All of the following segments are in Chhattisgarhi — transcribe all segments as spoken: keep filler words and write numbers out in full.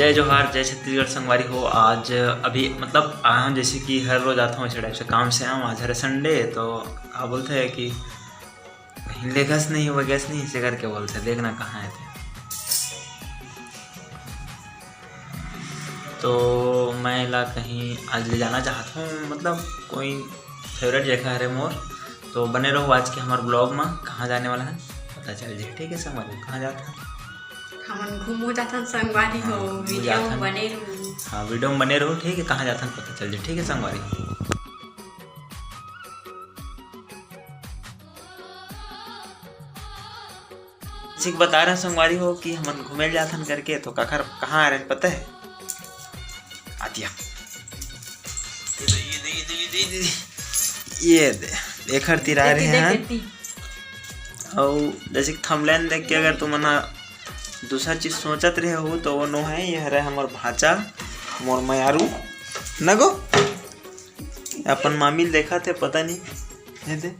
जय जोहार, जय छत्तीसगढ़ संगवारी हो। आज अभी मतलब आए हंव, जैसे कि हर रोज आता हूँ ऐसे टाइप से काम से आए हंव। आज हरे संडे, तो का बोलते हैं कि कहीं लेगस नहीं, वगैस नहीं, इसे करके बोलते हैं, देखना कहाँ है थे। तो मैं ला कहीं आज ले जाना चाहता हूँ, मतलब कोई फेवरेट जगह हरे मोर। तो बने रहो आज के हमारे ब्लॉग में, कहाँ जाने वाला है पता चल जाए। ठीक है संगवारी, कहाँ जाता है? हमन घूमो जाथन संगवारी हो। हाँ, घूमो वीडियो में जाथन। बने रहू। हाँ, वीडियो में बने रहो, ठीक है, कहाँ जाथन पता चल जाए। ठीक है संगवारी, सिख बता रहे संगवारी हो कि हमन घूमे जाथन करके, तो काखर कहाँ आ रहे हैं पता है? आतिया, ये दे, ये दे, ये दे, ये दे, ये दे, ये दे। एखर तीर आ रहे हैं। अउ जैसे कि थंबनेल देख के अगर तुमन ह दूसरा चीज सोचत रहे हो तो वो नो है, ये हरे हमर भांचा, मोर मयारू नगो। अपन मामी ल देखा थे, पता नहीं, ये दे,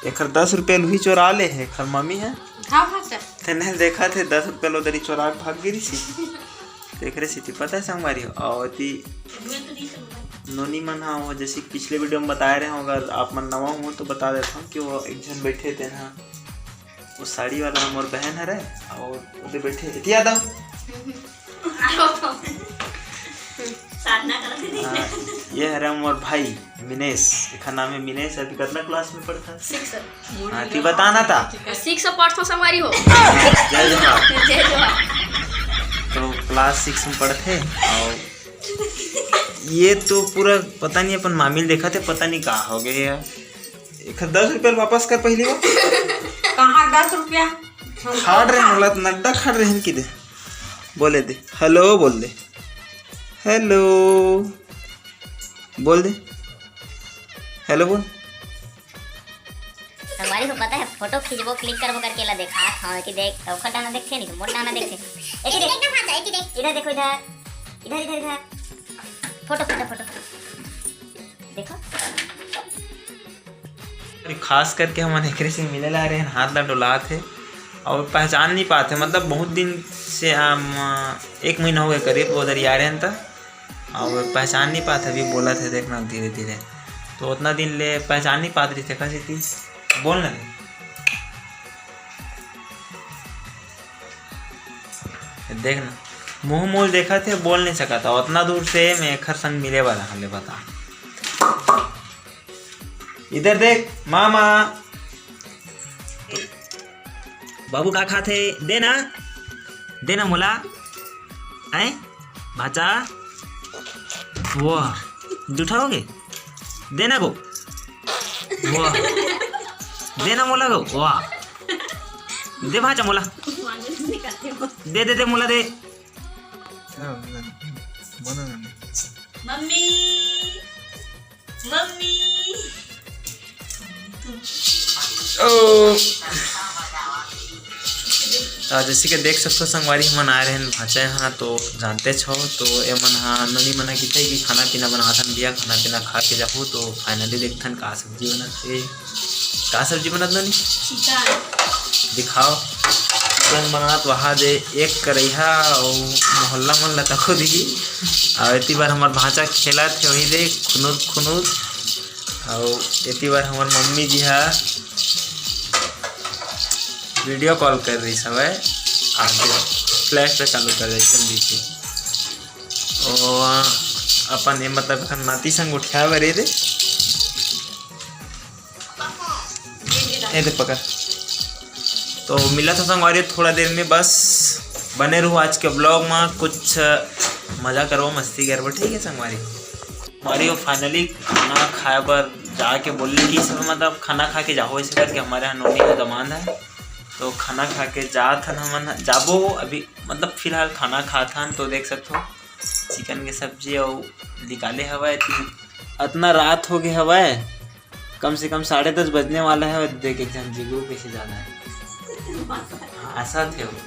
एखर दस रुपया लुही चोरा ले है, एखर मामी है। हाँ, हाँ, सर। तेने देखा थे, दस रुपया लो दरी चोरा के भाग गिरी सी। तो एकरे सेती पता है संगवारी हो, अउ एती नोनी मन हा, वो जैसे कि पिछले वीडियो में बताए रहे हो, अगर आप मन नवा हो तो बता देता हूँ कि वो एक झन बैठे तेन हा, वो साड़ी वाला मोर बहन हरे, अउ ओदे बैठे, एती आ दाव। साधना करत हे। हाँ, ये हरे मोर भाई मिनेश, एखर नाम है मिनेश। अभी कतना क्लास में पढ़ता? सिक्स। हाँ, ती बताना था। सिक्स पढ़थो संगवारी हो। जय जोहार। जय जोहार। तो क्लास सिक्स में पढ़थे। अउ ये तो पूरा पता नहीं, अपन मामी ल देखा थे, पता नहीं का हो गए यार। एखर दस रुपया वापस कर पहली बार। कहाँ दस रुपया? खाड़ रहे मोला, नड्डा खाड़ रहे कि दे। बोले दे, हेलो बोल दे, हेलो बोल दे, हेलो बोल। संगवारी हो पता है, फोटो खींचबो, क्लिक करबो करके ला देखा, हाँ कि देख, तो ओखर डाना देखथे नहीं, मोर डाना देखथे। एती देख, एकदम हाथ जा, एती देख। इधर देखो, इधर, इधर, इधर, इधर। Photo, photo, photo. देखो। अरे, खास करके हमन एकरे से मिले ला रहे हैं, हाथ ला डोलात हे अउ पहचान नहीं पाते, मतलब बहुत दिन से हम, एक महीना हो गया करीब, वो उधर आ रहे हैं त, अउ पहचान नहीं पाते, अभी बोलत हे, देखना धीरे धीरे, तो उतना दिन ले पहचान नहीं पात रही थे, कसी थी बोल ना। देख ना, मुंह मोल देखा थे, बोल नहीं सका था, उतना दूर से मैं एखर संग मिले वाला हले, बता। इधर देख मामा, बाबू का खाथे, दे ना, दे ना मोला, हैं भाचा, वाह, जूठा हो गए, दे ना गो, वाह, दे ना मोला गो, वाह, दे भाचा मोला, दे दे दे मोला दे। Mummy, mummy. ओ। तो जैसे कि देख सकते हो संगवारी, हमन आए रहन भांचा यहाँ, तो जानते छो, तो ये मन हा नोनी मन हा किथे कि खाना पीना बनाथन भैया, खाना पीना खा के जाहू। तो फाइनली देखथन का सब्जी बनत हे, का सब्जी बनत नोनी? दिखाओ। चिकन बनात वहा दे एक करैहा, अउ मोहल्ला मन ला तको दिही। अउ एती बार हमर भांचा खेलत हे, वही दे खुनुद खुनुद। अउ एती बार हमर मम्मी जी हा वीडियो कॉल कर रही हवय, आगे फ्लैश पे चालू कर रही, चल रही थी। ओ, अपन ये मतलब एखर नाती संग उठिया बर ए दे। ए दे पकड़। तो मिला था संगवारी थोड़ा देर में, बस बने रहो आज के ब्लॉग में, कुछ मजा करो, मस्ती करबो, ठीक है संगवारी। संगवारी हो, फाइनली खाना खाए बर जाके बोले कि सब मतलब खाना खा के जाओ, ऐसे करके हमारे यहाँ नोनी का दमांद है। तो खाना खा के जात हन हमन, जाबो अभी, मतलब फिलहाल खाना खात हन। तो देख सकथो चिकन के सब्जी अउ निकाले हवय। ती अतना रात हो गए हवय, कम से कम साढ़े दस बजने वाला है। देख एक झन जिगरू कैसे जाना है, हंसत हे वो।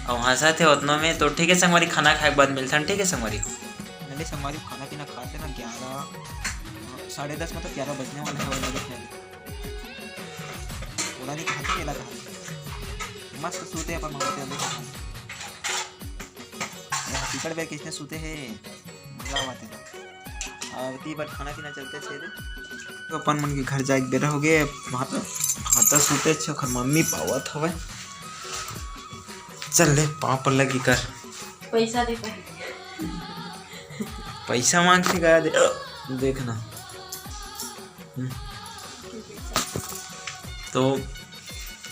अउ हंसत हे उतना में। तो ठीक है संगवारी, खाना खाए के बाद मिलथन, ठीक है संगवारी। नहीं संगवारी, खाना पीना खाते ना ग्यारह, साढ़े दस मतलब ग्यारह बजने वाला है। वो लगे क्या? ओला नहीं खाते, केला खाते। मस्त सूते अपन मम्मी के अंदर खाते। पकड़ बे, किसने सूते हे? मजा आवत हे। अउ ती बर खाना पीना चलते छे रे। तो अपन मन के घर जाए के बेरा हो गए। भाता, भाता सूते छे, ओकर मम्मी पावत हवय। चल ले, पाँव पर लगी कर। पैसा दे पहले। पैसा मांग के गया दे, देखना। हम्म। तो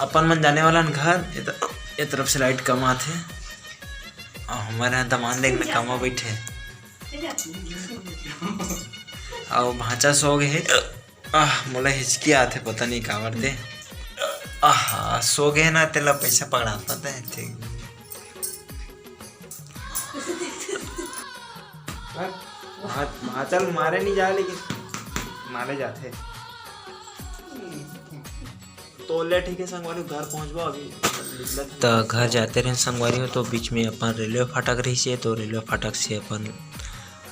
अपन मन जाने वाला हन घर, ए त-, ए तरफ से लाइट कम आथे। अउ हमर यहाँ दमांद एक में कमा बैठे। अउ भांचा सो गए हे। आह, मोला हिचकी आथे, पता नहीं काबर दे। आह, सो गए ना, तेला पैसा पकड़ा, पता है, ठीक। भांचा ल मारे नहीं जा, लेकिन मारे जाथे। तो ले ठीक है संगवारी, घर पहुंचबो अभी। त घर जाते रहेन संगवारी हो, तो बीच में अपन रेलवे फाटक रहिसे, तो रेलवे फाटक से अपन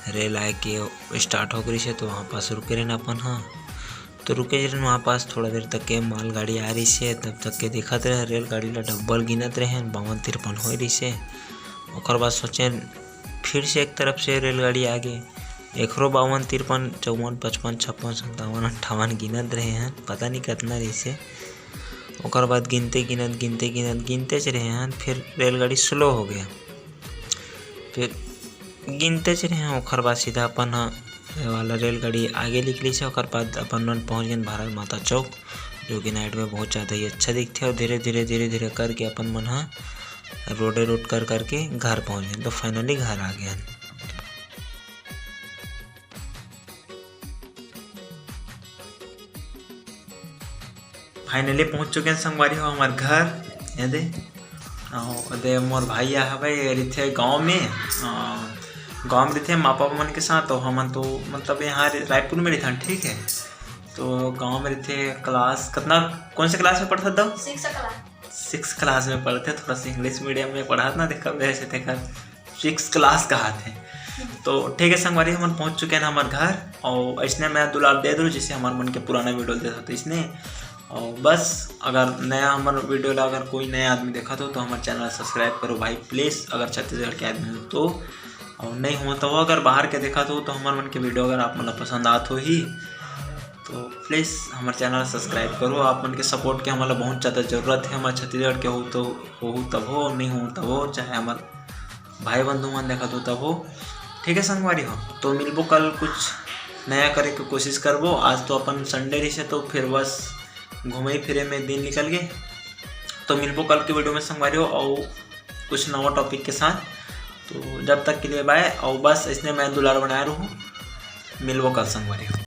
रेल आए के स्टार्ट हो गई से, तो वहाँ पास रुके रहेन अपन ह। तो रुके रहेन वहाँ पास, थोड़ा देर तक के मालगाड़ी आ रही से, तब तक के देखत रहे रेलगाड़ी ला, डब्बल गिनत रहेन, बावन तिरपन हो रही से। ओकर बाद सोचेन फिर से एक तरफ से रेलगाड़ी आ गई, एकरो बावन तिरपन चौवन पचपन छप्पन सत्तावन अट्ठावन गिनत रहे हैं, पता नहीं कितना रही से। ओकर बाद गिनते गिनत, गिनते गिनत, गिनते च रहे हैं, फिर रेलगाड़ी स्लो हो गया। फिर गिनते च रहे हैं, ओकर बाद सीधा अपन ह, ये वाला रेलगाड़ी आगे निकली से, ओकर बाद अपन मन पहुंच गए भारत माता चौक, जो कि नाइट में बहुत ज़्यादा ही अच्छा दिखथे। और धीरे धीरे, धीरे धीरे करके अपन मन ह रोडे रोड कर करके घर पहुंच गए। तो फाइनली घर आ गए हैं। फाइनली पहुंच चुके हैं संगवारी हो हमार घर। ये दे, अउ दे मोर भाई आ हवे, ये रहिथे गाँव में। अ, गाँव में रहिथे माँ पापा मन के साथ, तो हमन तो मतलब यहाँ रे-, रायपुर में रहिथन, ठीक है। तो गाँव में रहिथे, क्लास कितना, कौन से क्लास में पढ़थस दव? Six class. सिक्स क्लास में पढ़थे, थोड़ा सा इंग्लिश मीडियम में पढ़त ना, देखा वैसे देखा सिक्स क्लास कहाथे। तो ठीक है संगवारी, हमन पहुंच चुके हैं हमार घर, अउ ऐसने मैं दुलार दे दूँ, जैसे हमार मन के पुराना वीडियो देता था इसने। अउ बस, अगर नया हमार वीडियो ला अगर कोई नया आदमी देखत हो, तो हमार चैनल सब्सक्राइब करो भाई प्लीज, अगर छत्तीसगढ़ के आदमी हो तो। अउ नहीं हो तो, अगर बाहर के देखत हो, तो हमार मन के वीडियो अगर आप मन ला पसंद आत होही, तो प्लीज हमार चैनल सब्सक्राइब करो। आप मन के सपोर्ट के हमन ला बहुत ज़्यादा जरूरत है। हमार छत्तीसगढ़ के हो तो, हो तब हो, नहीं हो तब हो, चाहे हमार भाई बंधु मन देखत हो तब हो। ठीक है संगवारी हो, तो मिलबो कल, कुछ नया करे के कोशिश करबो। आज तो अपन संडे रहिसे, तो फिर बस घूमे फिरे में दिन निकल गए। तो मिलबो कल के वीडियो में संगवारी हो, अउ कुछ नवा टॉपिक के साथ। तो जब तक के लिए बाय, अउ बस इसने मैं दुलार बनाए रहूँ। मिलबो कल संगवारी हो।